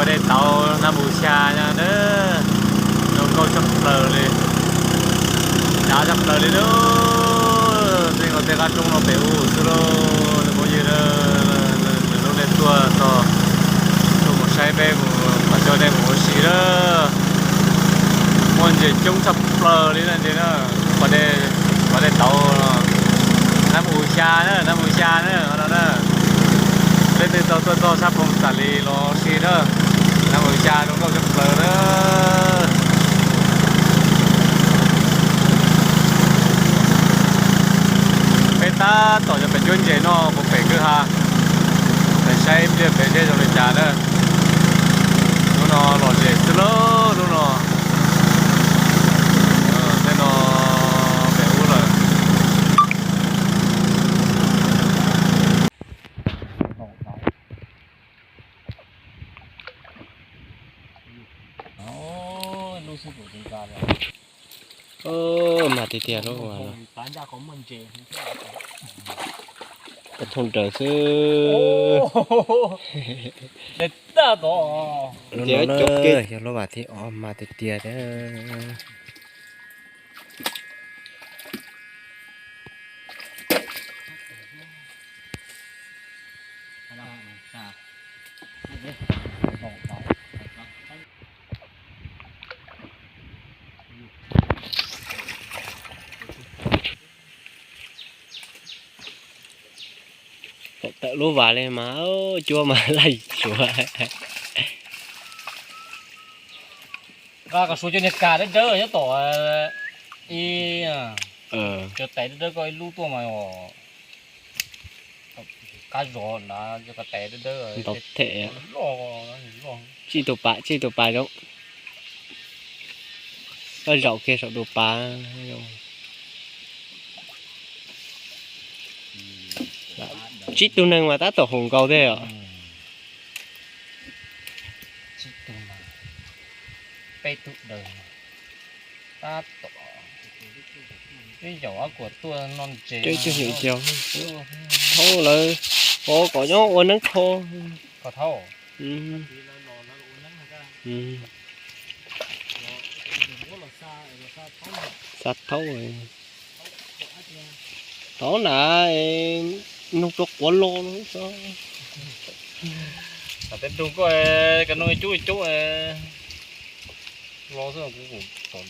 Dej tauv nab npus xya no na, zoo nkauj tshaj plaws li, dav tshaj plaws li na. Tej nkaus tej qab roob no pem ub xwb lauj, phooj ywg, lwm hnub nej tuaj txog, tuaj mus saib peb mus, mam coj nej mus ua si na. Muaj ntses coob tshaj plaws li na, ntses na, pas dej, pas dej tauv no, nab npus xya na, nab npus xya na no na. Leej twg tau tuaj txog sab Phoos Xas Lis los ua si na, nab npus xya zoo nkauj tshaj plaws na. Peb tab tom cov pem cuab ntses noj puag pem kwj ha, pem saib ib pliag pem seb zoo li cas na. Hnub no lom zem xwb lauj, hnub no, tej no pem ub lawm. Mas tiag tiag lub, thooj raws xwb. Tias cov kej yog lub vas thib ob mas tiag tiag thiab. Tawm lub vas li mas cuab mas laj suav. Nqa kom suav cov niag kas dawb dawb nyob tom ib, cov tais dawb dawb koj ib lub tuaj mas qab zov nrad, cov tais dawb dawb ntau them. Tsij tus pas, tsij tus pas zoo. Koj zaum kiag saum tus pas. Tsib tug neeg mas tab tom haum nkaus thiab os. Peb tug daws, tab tom, peb yaum ob kuam tuaj noj ntses. Thaub lawv, o, kom nyob ua neeb kho. Xa thaub. Thaub na, nug rau quav lo no. Tej nug koj, koj nug cub cub lo xwb, kuv kom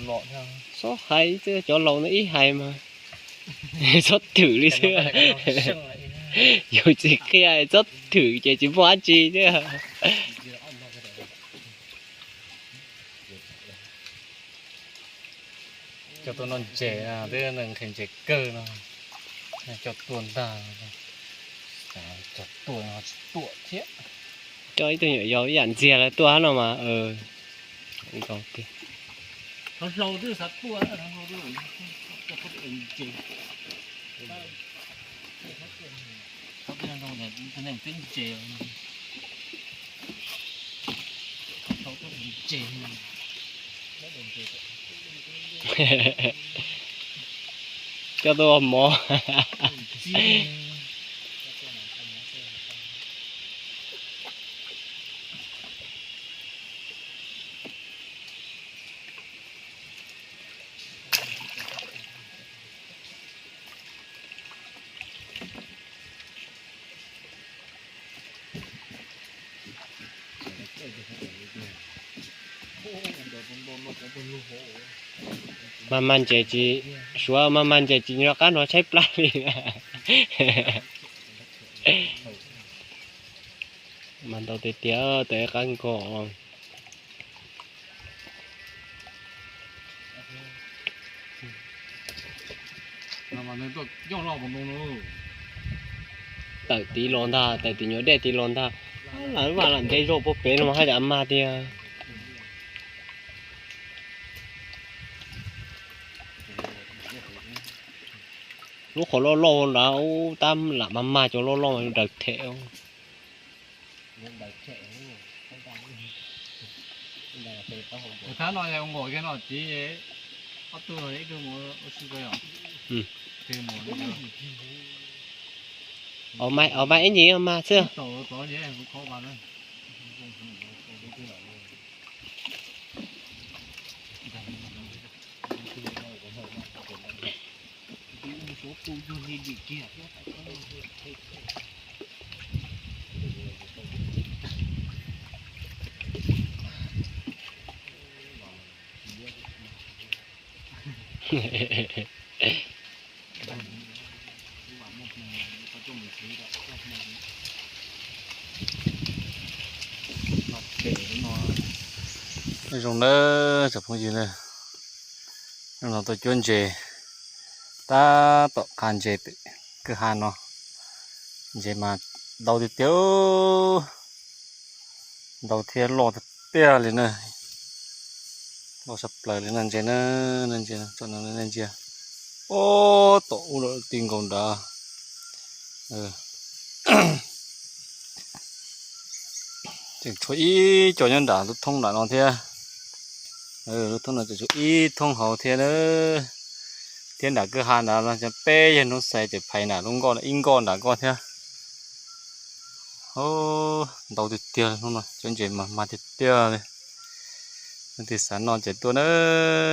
los thiab. Txhob hais, cov laus no ib hais mas txhob thwm li xwb. Yus tsis qhia txhob thwm ces tsis muaj dab tsi thiab. Coj tuaj noj ntses, twb nqhis ntses kawg no. Coj tuaj ntag, coj tuaj no tsis tuaj thiab. Coj ib tug nyuam yaus ib yam ntxiag lawv tuaj no mas. Hlau twb xav tuaj, hlau twb ntses. Coj tuaj ua mov. Maj maj ntses tsis, Suav maj maj ntses tsis nco qab hnov tshaib plab li. Mas ntau tiag tiag, tawm qab nkaus. Tawm tid los ntag, tawm tim nyuag dej tid los ntag. Lam vaj lam ntev zog puag pem no mas haj yam mag tiag. Lub qhov loj loj nrad tab lam mag mag cov loj loj mas daws them. Thab no nqos kiag no txiv, ob tug no ib tug mus ua si ko yom. Ov, mas ib nyuag mag xwb. Zoo nawb tsoom phooj ywg na, hnub no tuaj cuab ntses, tab tom qha ntses pem kwj ha no. Ntses mas ntau tiag tiag, ntau thiab loj tiag tiag li na. Loj tshaj plaws li no ntses na, ntses tsom no ntses. Ob tom ub ti nkaus nrad. Tseem tshuav ib co nyob nram lub thoob nram no thiab. Lub thoob no tseem tshuav ib thoob hauv thiab na. Thiab nram kwj ha nrad no peb yawg hnub xais ces phais nram lub nkoj ib nkoj nram nkoj thiab. Ntau tiag tiag hnub no cov ntses mas mag tiag tiag li. Leej twg xav noj ces tuaj na,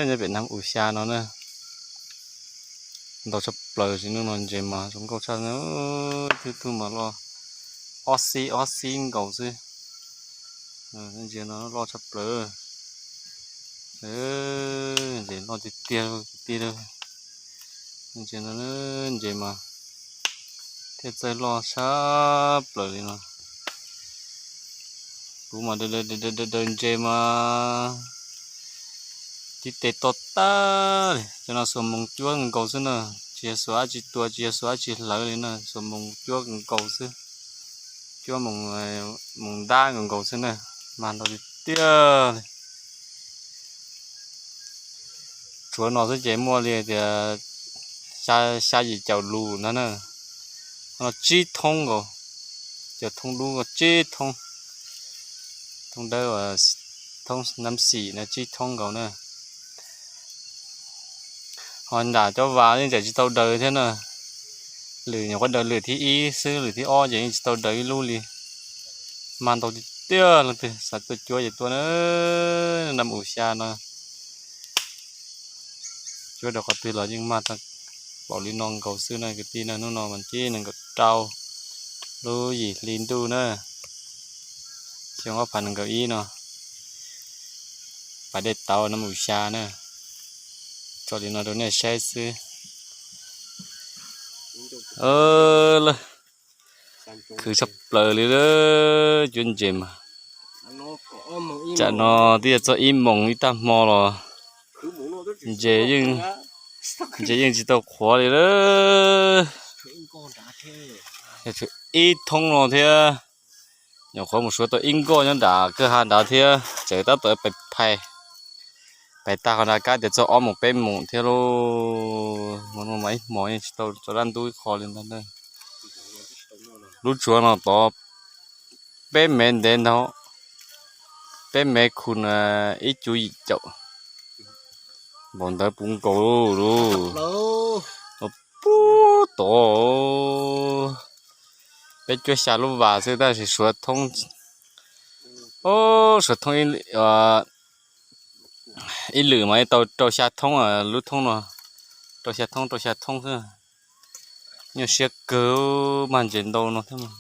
nyob pem Nam U Xya no na. Ntau tshaj plaws sim hnub no ntses mas zoo nkauj tshaj, twb tug mas loj ob xib ob xib nkaus xwb. Ntses no loj tshaj plaws. Ntses loj tiag tiag kwv tij. Ntses no ntses mas thiaj txawj loj tshaj plaws li no. Kuv mas daws daws ntses mas tib tes to tag li. Cov no xuas moos cuab nkaus xwb na, tsis yog xuas dab tsi tua, tsis yog xuas dab tsi hlawv li na, xuas moos cuab nkaus xwb. Cuab moos ntab nkaus nkaus xwb na, mag ntau tiag tiag li. Tshuav no xwb ces muaj li tias xya yim caum lus ntag na. No tsib thoob nkaus, cov thoob dub tsib thoob, thoob dawb, thoob nab xim no tsib thoob nkaus na. Ho nram cov vas yeej tseem tsis tau daws thiab na. Lwm nyuam qhuav daws lwm thib ib xwb, lwm thib ob ces yeej tsis tau daws ib lub li. Mag ntau tiag tiag, leej twg xav tuaj cuab ces tuaj na. Nam U Xya no cuab rau qhov twg los yeej mag tag npaum li no nkaus xwb na kwv tij na. Hnub no mas ncib nees nkaum rau lub yim hli ntuj na, xyoo ob phav nees nkaum ib no, pas dej tauv Nam U Xya na. Tso li no rau nej saib xwb. Lawm, khwv tshaj plaws li lawm cuab ntses mas. Tsam no twb yog txog ib moos ib tag hmo los ntses yeej tsis tau qhuav li lawm. Yog tshuav ib thoob no thiab, nyuam qhuav mus suav tau ib nkoj nyob nram kwj ha nrad thiab, tseem tab tom pais phais, pais tag qhov nrad kab tias txog ob moos peb moos thiab lauj. Hmo no mas ib hmos yeej tsis tau tso dab ntub ib qho li ntag. Lub tsuav no tod peb mev ntev ntag, peb mev khu ib cuv yim caum, npaum ntawd puv nkaus lauj. Pub tod peb cuab xya lub vas xwb tab sis suav thoob, suav thoob ib lwm mas tau rau xya thoob, lub thoob no rau xya thoob, rau xya thoob xwb. Nyuaj siab kawg, mag ntses ntau no thiab.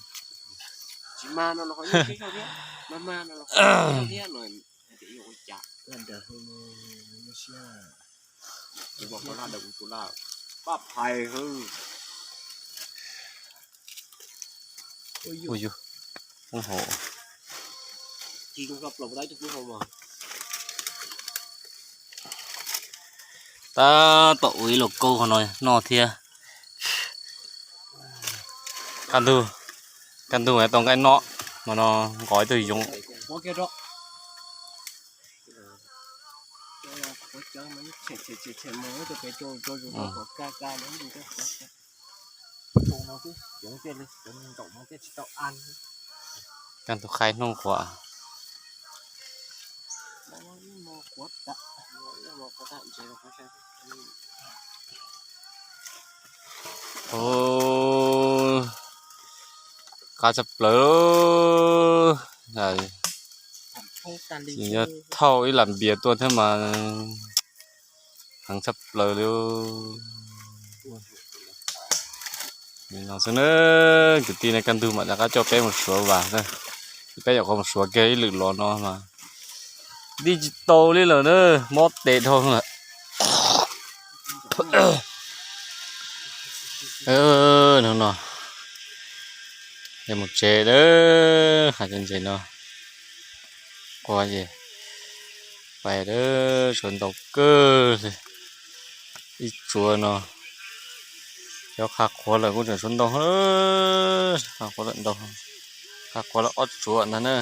Ui yus, hauv tab tom ua ib los kaub qhov no noj thiab. Kaj ntug, kaj ntug tau nqaij noj, no no nqos ib tug yoov. Kaj ntug qaib hnub qhuav. Qab tshaj plaws. Tsis nyob thauj ib lam npias tuaj thiab mas heev tshaj plaws li. Li no xwb na, kwv tij, nej kaj ntug mam rov qab coj peb mus suav vas na. Peb yuav qhov mus suav kiag ib lwm los no mas dij tsis tau li lawm na, mob tes dhau lawm. Hnub no yuav mus tsev lawm, hais cov ntses no qua ces pais lawm, tsuav ntau kawg li. Ib tsuav no cov qha qhuav lawm kuj tseem tsuav ntau, qha qhuav lawm ntau, qha qhuav lawm ob tsuav ntag na.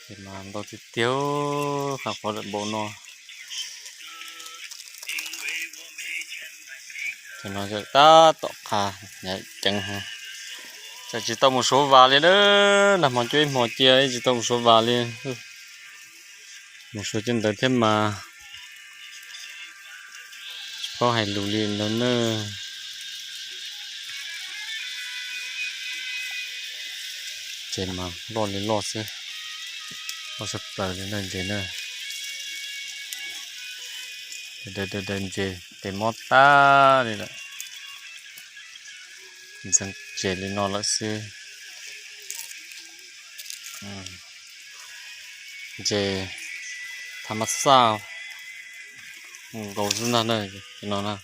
Ces mas ntau tiag tiag, qha qhuav lawm npaum no. Ces no tab tom qha ceev, tseem tsis tau mus suav vas li na, nag hmo cuab ib hmo cia tsis tau mus suav vas li. Mus suav cov ntawd thiab mas tsis paub hais lus li ntawd na. Ces mas loj li loj xwb, loj tshaj plaws li na ntses na. Daws daws ntses tes mob tag li lawm, ntxeev ces li no lawm xwb. Ntses tham mas xaj nkaus xwb ntag na, no na.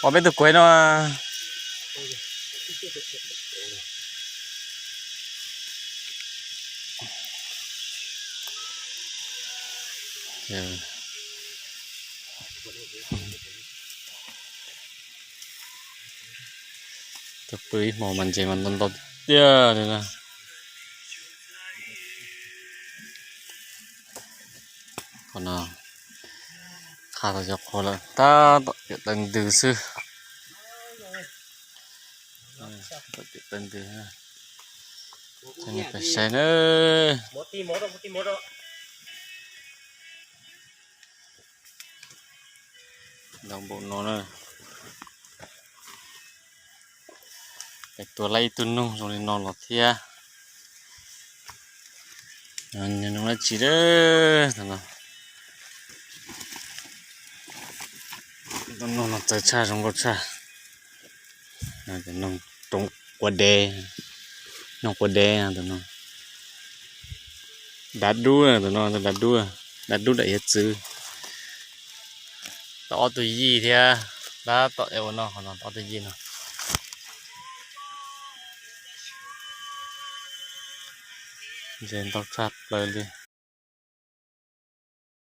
Ua peb tug kuv no. Tuaj pw ib hmo mas ntses mas ntau ntau tiag li na. Qhov no qha tau cov qhuav lawm tab tom tiam taw ntws xwb. Tiam taw ntws, peb saib na. Ntau npaum no na. Peb tua laib ib tug noog zoo li no los thiab. Noog dab tsi, tus noog no txawv tshaj, zoo nkauj tshaj. Noog roob quav dev, noog quav dev, tus noog dav dub, tus no dav dub, dav dub daim hiav txwv. Tau ob tug yij thiab, tab tom ua noj qhov no tau ob tug yij no. Ntses ntau tshaj plaws li.